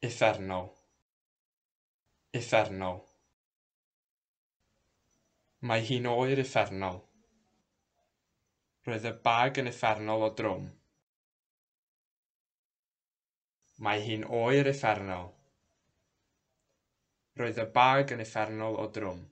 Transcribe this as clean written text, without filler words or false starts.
Uffernol. Uffernol. Mae hi'n oer uffernol. Roedd y bag yn uffernol o drwm. Mae hi'n oer uffernol. Roedd y bag yn uffernol o drwm.